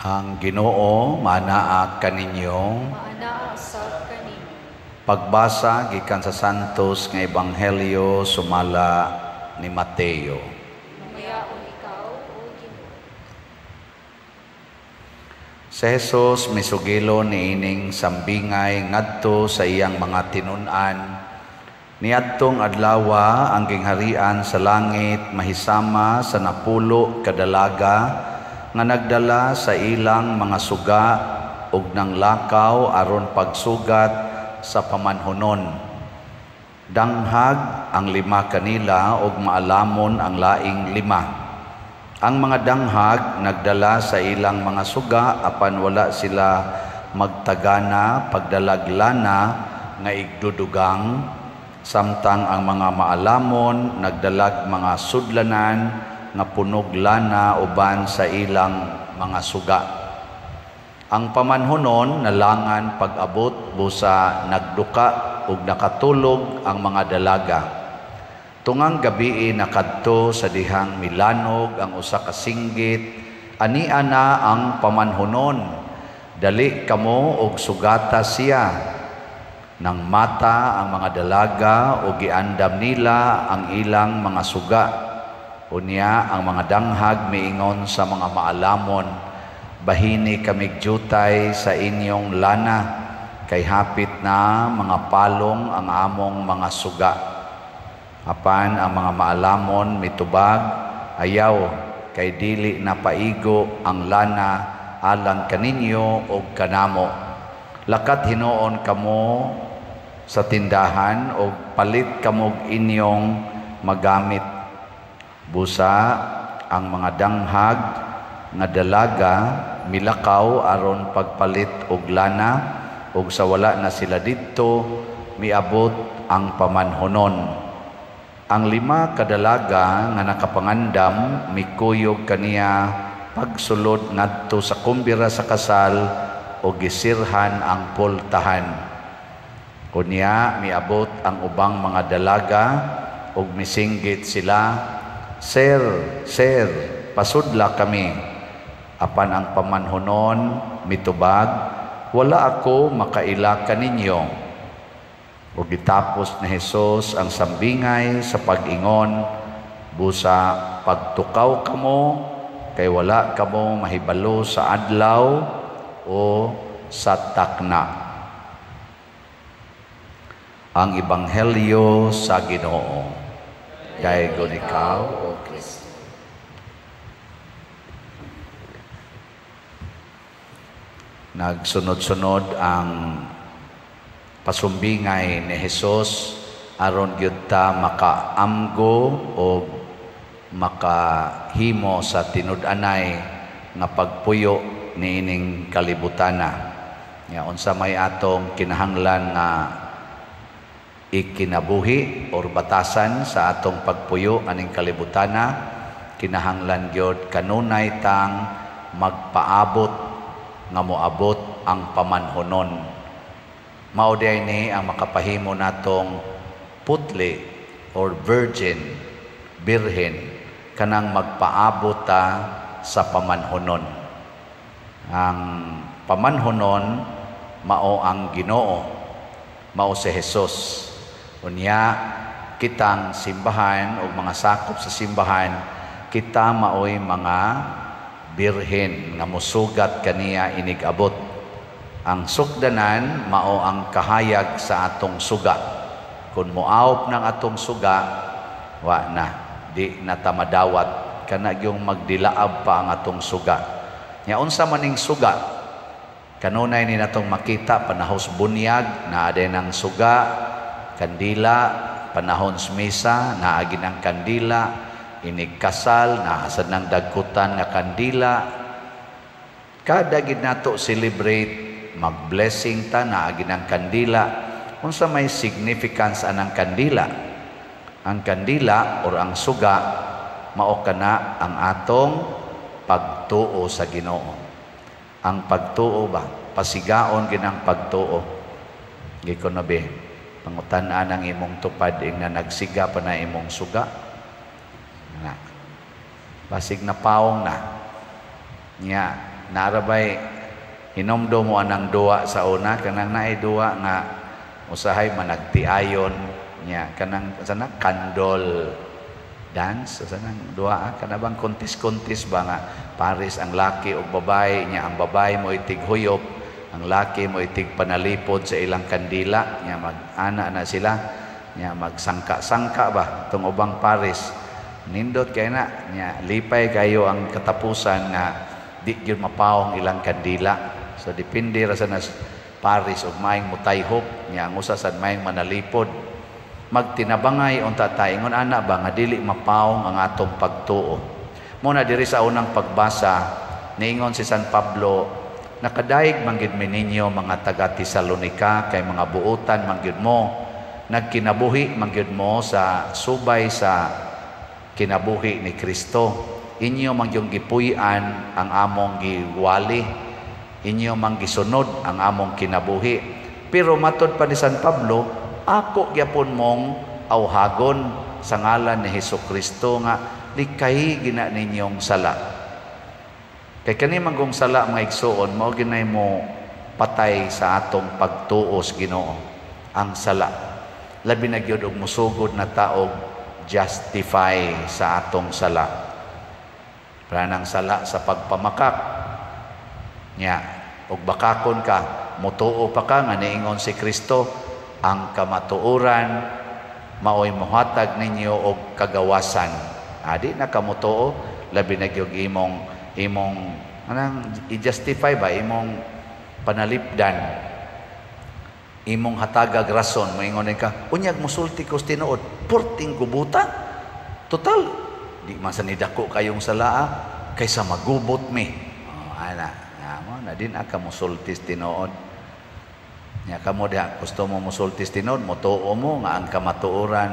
Ang Ginoo manaa kaninyo. Maanaa sa kaninyo. Pagbasa gikan sa Santos nga Ebanghelyo sumala ni Mateo. Mayaon ikaw, O Ginoo. Si Jesus misugilo niining sambingay ngadto sa iyang mga tinun-an. Niadtong adlawa, ang gingharian sa langit mahisama sa 10 ka dalaga nga nagdala sa ilang mga suga ug nanglakaw aron pagsugat sa pamanhunon. Danghag ang lima kanila ug maalamon ang laing lima. Ang mga danghag nagdala sa ilang mga suga, apan wala sila magtagana pagdalag lana nga igdudugang, samtang ang mga maalamon nagdalag mga sudlanan nga punog lana uban sa ilang mga suga. Ang pamanhunon nalangan pag-abot, busa nagduka ug nakatulog ang mga dalaga. Tungang gabii, nakadto sa dihang milanog ang usa ka singgit, "Ania na ang pamanhunon, dali kamo og sugata siya." Nang mata ang mga dalaga ug giandam nila ang ilang mga suga. Unya ang mga danghag miingon sa mga maalamon, "Bahini kamig jutay sa inyong lana, kay hapit na mga palong ang among mga suga." Apan ang mga maalamon mitubag, "Ayaw, kay dili na paigo ang lana alang kaninyo og kanamo. Lakat hinuon kamo sa tindahan og palit kamog inyong magamit." Busa ang mga danghag nga dalaga milakaw aron pagpalit og lana, ug sa wala na sila didto, miabot ang pamanhunon. Ang lima ka dalaga nga nakapangandam mikuyog kaniya pagsulod ngadto sa kumbira sa kasal ug gisirhan ang pultahan. Unya miabot ang ubang mga dalaga ug misinggit sila, "Sir, sir, pasudla kami." Apan ang pamanhunon mitubag, "Wala ako makaila kaninyo." Ug gitapos ni Jesus ang sambingay sa pag-ingon, "Busa pagtukaw kamo, kay wala kamo mahibalo sa adlaw o sa takna." Ang Ebanghelyo sa Ginoo. Daygon ikaw, O Kristo. Nagsunod-sunod ang pasumbingay ni Jesus aron gyud ta makaamgo o makahimo sa tinud-anay nga pagpuyo niining kalibutana. Nga unsa may atong kinahanglan nga ikinabuhi or batasan sa atong pagpuyo aning kalibutana, kinahanglan gyud kanunay tang magpaabot nga moabot ang pamanhunon. Mao diay ni ang makapahimo natong putli or virgin, birhen, kanang magpaabot ta sa pamanhunon. Ang pamanhunon mao ang Ginoo, mao si Jesus. Unya kitang simbahan o mga sakop sa simbahan, kita maoy mga birhen nga musugat kaniya inig-abot. Ang sukdanan mao ang kahayag sa atong suga. Kung moawop ng atong suga, wa na, di na ta madawat, kana gyung magdilaab pa ang atong suga. Nya unsa maning suga? Kanunay ni natong makita panahos bunyag, naa din ang suga, kandila, panahon sa misa, naagi ng kandila, inig kasal, naasad ng dagkutan nga kandila. Kada gid nato celebrate, mag-blessing ta, naagi ng kandila. Unsa may significance anang kandila? Ang kandila or ang suga, mao kana ang atong pagtuo sa Ginoo. Ang pagtuo ba? Pasigaon ginang pagtuo. Gikon na be, pangutan-an ang imong tupad ing na nagsiga pa na imong suga. Na. Basig na paong na. Nya, Narabay hinomdom mo anang duwa sa una, kanang naay duwa nga usahay managtiayon nya, kanang sana candle dance sa nang duwa, kana bang kontis-kontis ba nga pares ang laki ug babae nya, ang babae mo itig huyop, ang laki mo itig panalipod sa ilang kandila nya, mag-ana na sila nya, magsangka-sangka ba tong ubang pares. Nindot kay na nya, lipay kayo ang katapusan nga di gyud mapawong ilang kandila. So depende ra sa nas pares og maayong mutayhop nya, ang usa sad maayong manalipod. Magtinabangay unta ta, ingon ana ba nga dili mapawong ang atong pagtuo. Muna diri sa unang pagbasa, niingon si San Pablo, nakadaig man gyud mi ninyo, mga taga Tesalonika, kay mga buotan man gyud mo, nagkinabuhi man gyud mo sa subay sa kinabuhi ni Kristo. Inyo man gyud gipuy-an ang among giwali, inyo man gisunod ang among kinabuhi. Pero matod pa ni San Pablo, ako gyapon mong awhagon sa ngalan ni Hesus Kristo nga likay gina ninyong sala. Kay kani manggong sala, mga igsuon, mao ginay mo patay sa atong pagtuo sa Ginoo, ang sala. Labi na gyud og musugod na taog justify sa atong sala. Pranang sala sa pagpamakak nya, og bakakon ka, mutuo pa ka nga niingon si Kristo, ang kamatuoran maoy mohatag ninyo og kagawasan. Adi na ka mutuo, labi na gyud imong imong anang i-justify ba imong panalipdan, imong hatagag rason, moingon ka, unyag musulti ko sa tinuod, porting gubuta, total di man sa nidako kayong salaa kaysa magubot mi. Oh, ana mo na din aka musulti sa tinuod. Nya kamo diha gusto mo musulti sa tinuod, motuo mo nga ang kamatuoran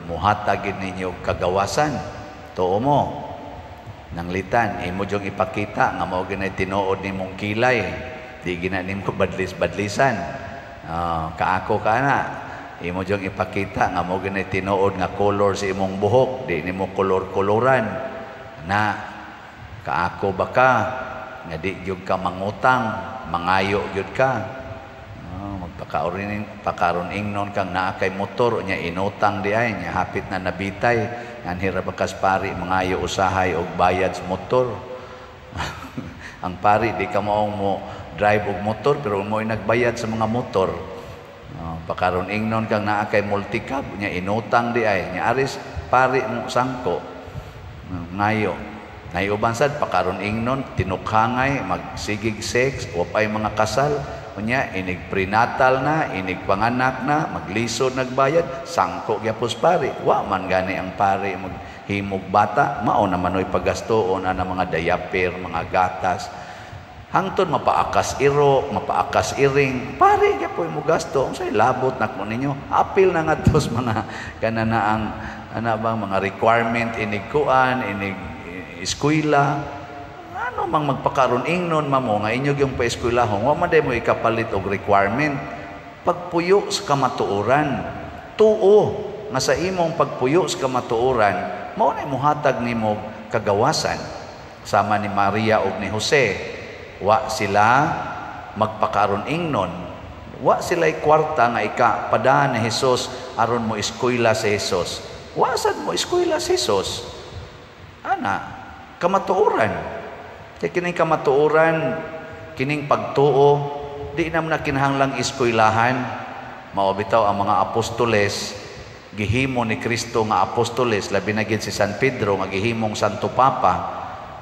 muhatag ninyo kagawasan. Tuo mo nanglitan, imo jung ipakita nga mao ginay tinuod nimong kilay, di gina nimo badlis-badlisan. Kaako ka na, imo jung ipakita nga mao ginay tinuod nga color sa imong buhok, di nimo kolor-koloran. Na kaako ba ka nga di gyud ka mangutang, mangayo gyud ka. Magpakaroon pakaron ingnon kang naa kay motor nya inutang di ay nya hapit na nabitay, anhi ra bakas pari mangayo usahay og bayad sa motor. Ang pari di ka maong mo drive og motor pero mo'y nagbayad sa mga motor. Pakaron ingnon kang naa kay multicab nya inutang di ay nya aris pari mo sangko ngayo. Nay uban sad pakaron ingnon tinukhangay magsigig sex wa pay mga kasal unya inig prenatal na, inig panganak na, maglisod nagbayad, sangko gyapos pari. Wa man gani ang pari maghimog bata, mao na manoy pagastoon ana mga diaper, mga gatas. Hangtod mapaakas iro, mapaakas iring, pari gyapoy mo gasto. Unsay labot nako ninyo? Apil na ngadto sa mga kana na ang ana bang mga requirement inig kuan, inig eskwela. Ano mang magpakaron ingnon mamo nga inyo gyung paeskwelahon, wa man day mo ikapalit og requirement. Pagpuyo sa kamatuoran, tuo nga sa imong pagpuyo sa kamatuoran, mao na mohatag nimo kagawasan. Sama ni Maria ug ni Jose, wa sila magpakaron ingnon, wa sila'y kwarta nga ikapadaan ni Hesus aron mo eskwela si Hesus. Wa sad mo eskwela si Hesus. Ana, kamatuoran. Kaya kining kamatuoran, kining pagtuo, di naman na kinahanglang eskwelahan. Mao bitaw ang mga apostoles, gihimo ni Kristo nga apostoles, labi na gid si San Pedro nga gihimong Santo Papa,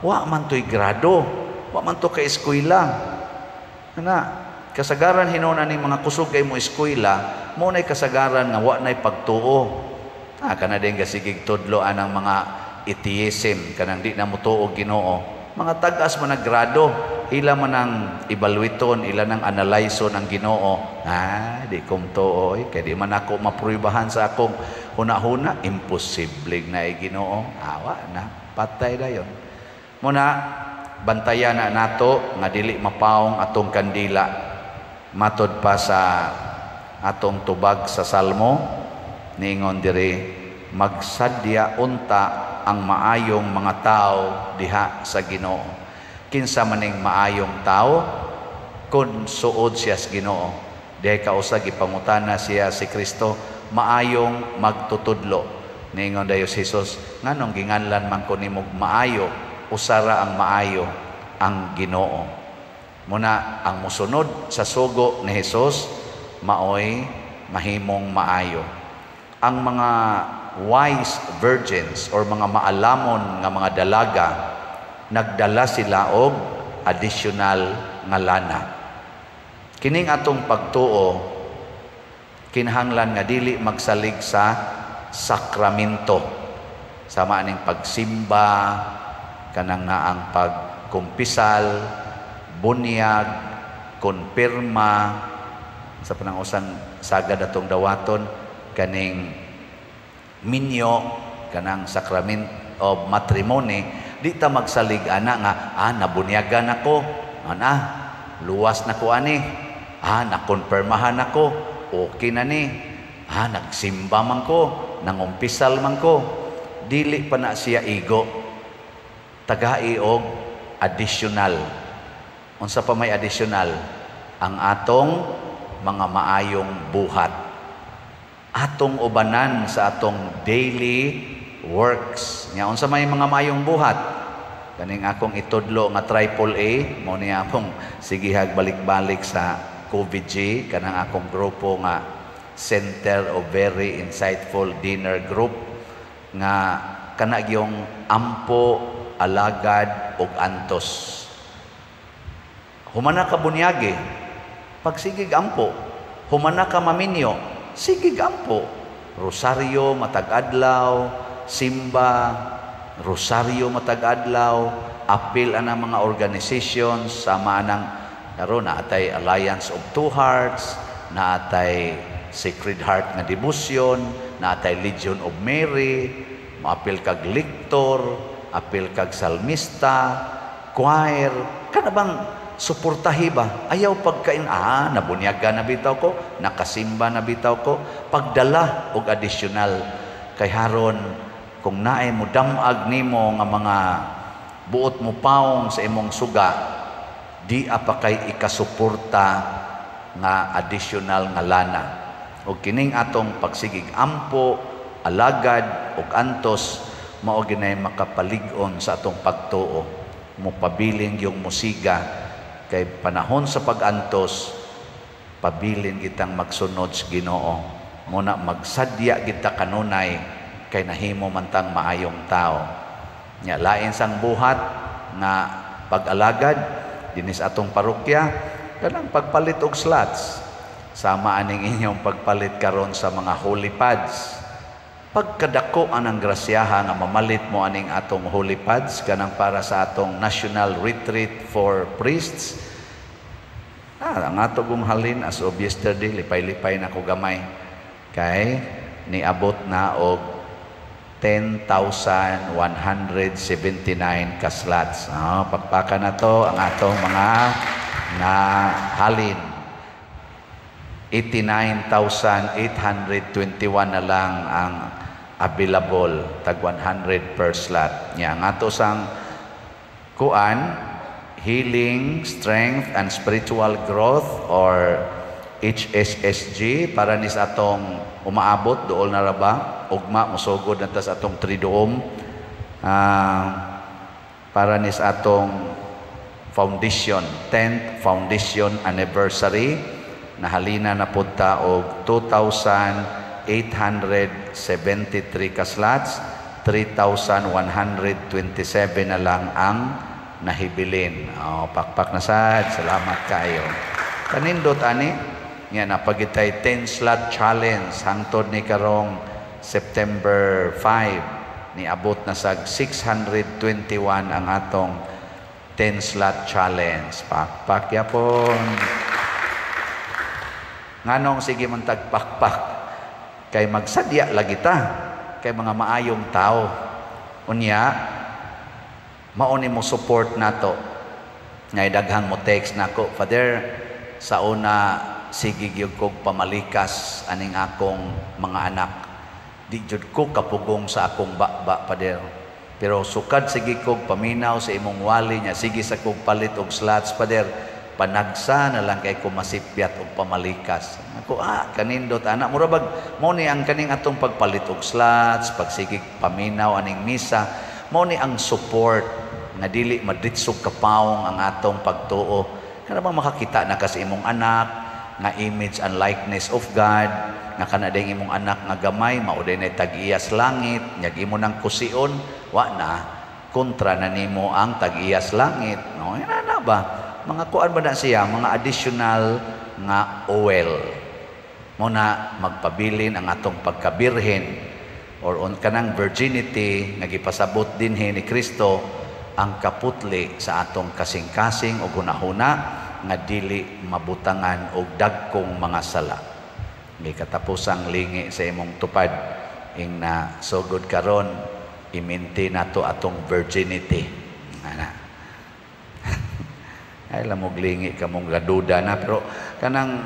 wa man to'y grado, wa man to ka eskwela. Ana, kasagaran hinuon ani mga kusog kay mo eskwela, mo na'y kasagaran nga wa na'y pagtuo. Kana din gasigig tudlo anang mga atheism, kanang di na motuo Ginoo. Mga tag-as man ang grado, ila man ang evaluaton, ila nang analyson ang Ginoo. Di kom tuo, kay di man ako mapruibahan sa akong huna-huna, imposible na Ginoo. Awa na, patay dayon. Muna, bantayan na nato nga dili mapaong atong kandila. Matod pa sa atong tubag sa Salmo, ningon diri, magsadya unta ang maayong mga tao diha sa Ginoo. Kinsa maning maayong tao kun suod siya sa Ginoo. Dihay kausa gipangutana siya si Kristo, "Maayong magtutudlo." Ningon dayon si Jesus, "Nganong ginganlan man ko nimog maayo? Usara ang maayo, ang Ginoo." Muna ang musunod sa sugo ni Jesus maoy mahimong maayo. Ang mga wise virgins or mga maalamon nga mga dalaga, nagdala sila og additional nga lana. Kining atong pagtuo kinahanglan nga dili magsalig sa sakramento. Sama aning pagsimba, kanang nga ang pagkumpisal, bunyag, konpirma, sa panang usang sagad atong dawaton, kaning minyo, kanang sacrament of matrimony, di ta magsalig ana nga, "Ah, nabunyagan ako, ana, luwas na ko ani, ah, nakonfirmahan ako, okay na ni, ah, nagsimba man ko, nangumpisal man ko." Dili pa na siya igo. Tagai og additional. Unsa pa may additional? Ang atong mga maayong buhat. Atong ubanan sa atong daily works. Nya unsa may mga maayong buhat? Kaning akong itudlo nga triple A, mao niya akong sigihag balik-balik sa COVID-G, kanang akong grupo nga Center of Very Insightful Dinner Group, nga kana gyung ampo, alagad ug antos. Humana ka bunyagi, pagsigig ampo. Humana ka maminyo, sigig ampo. Rosaryo matag adlaw, simba, rosaryo matag adlaw, apil anang mga organizations sama anang karon naatay Alliance of Two Hearts, naatay Sacred Heart nga devotion, naatay Legion of Mary, moapil kag lector, apil kag salmista, choir, kana bang suportahi ba? Ayaw pagkain, "Ah, nabunyagan na bitaw ko, nakasimba na bitaw ko." Pagdala og additional kay haron kung naay mo damag nimo nga mga buot mo paong sa imong suga, di apa kay ikasuporta nga additional nga lana. Og kining atong pagsigig ampo, alagad ug antos mao ginay makapalig-on sa atong pagtuo. Mopabilin yung musiga kay panahon sa pag-antos, pabilin kitang magsunod sa Ginoo. Muna magsadya kita kanunay kay nahimo man tang maayong tao. Nya lain sang buhat nga pag-alagad dinis atong parokya, kanang pagpalit og slots, sama aning inyong pagpalit karon sa mga holy pads. Pagkadako anang grasyaha nga mamalit mo aning atong holy pads kanang para sa atong national retreat for priests. Ah, ang ato kong halin as of yesterday, lipay-lipay na ko gamay kay niabot na og 10,179 ka slots. Ah, pakpakan na to ang atong mga na halin. 89,821 na lang ang available, tag 100 per slot. Nya ang ato sang kuan, Healing, Strength and Spiritual Growth or HSSG, para ni sa atong umaabot dool na ra ba, ugma mosugod na ta sa atong Triduum, para ni sa atong foundation 10th foundation anniversary, nahalina na pud ta og 2,873 ka slots, 3,127 na lang ang nahibilin. Oh, pakpak na sad. Salamat kayo. Kanindot ani nga napagitay 10 slot challenge hangtod ni karong September 5, niabot na sag 621 ang atong 10 slot challenge. Pakpak yapon. Nganong sige man tagpakpak? Kay magsadya lagi ta kay mga maayong tao. Unya mao ni mo support nato. Ngay daghang mo text nako, "Father, sa una sige gyud kog pamalikas aning akong mga anak. Di jud ko kapugong sa akong baba, Father." Pero sukad sige kog paminaw sa imong wali niya, sige sa kog palit og slots, pader, panagsa na lang kay ko masipyat og pamalikas. Ako, kanindot ana, mura bag mao ni ang kaning atong pagpalit og slots, pagsigig paminaw aning misa, mao ni ang support nga dili madritsog kapawong ang atong pagtuo. Kana bang makakita na ka sa imong anak nga image and likeness of God, nga kana ding imong anak nga gamay mao day nay tag-iyas langit, nyag imo nang kusion, wa na kontra na nimo ang tag-iyas langit, no? Yan na ba, mga kuan ba na siya, mga additional nga oil mo na magpabilin ang atong pagkabirhen or on kanang virginity nga gipasabot dinhi ni Kristo, ang kaputli sa atong kasing-kasing o hunahuna nga dili mabutangan og dagkong mga sala. May katapusang lingi sa imong tupad ing na sugod karon, i-maintain nato atong virginity. Ana. Ay lamog lingi kamong gaduda na, pero kanang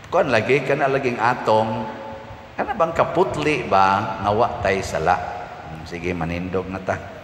kuan lagi kana laging atong kana bang kaputli ba nga wa tay sala. Sige, manindog na ta.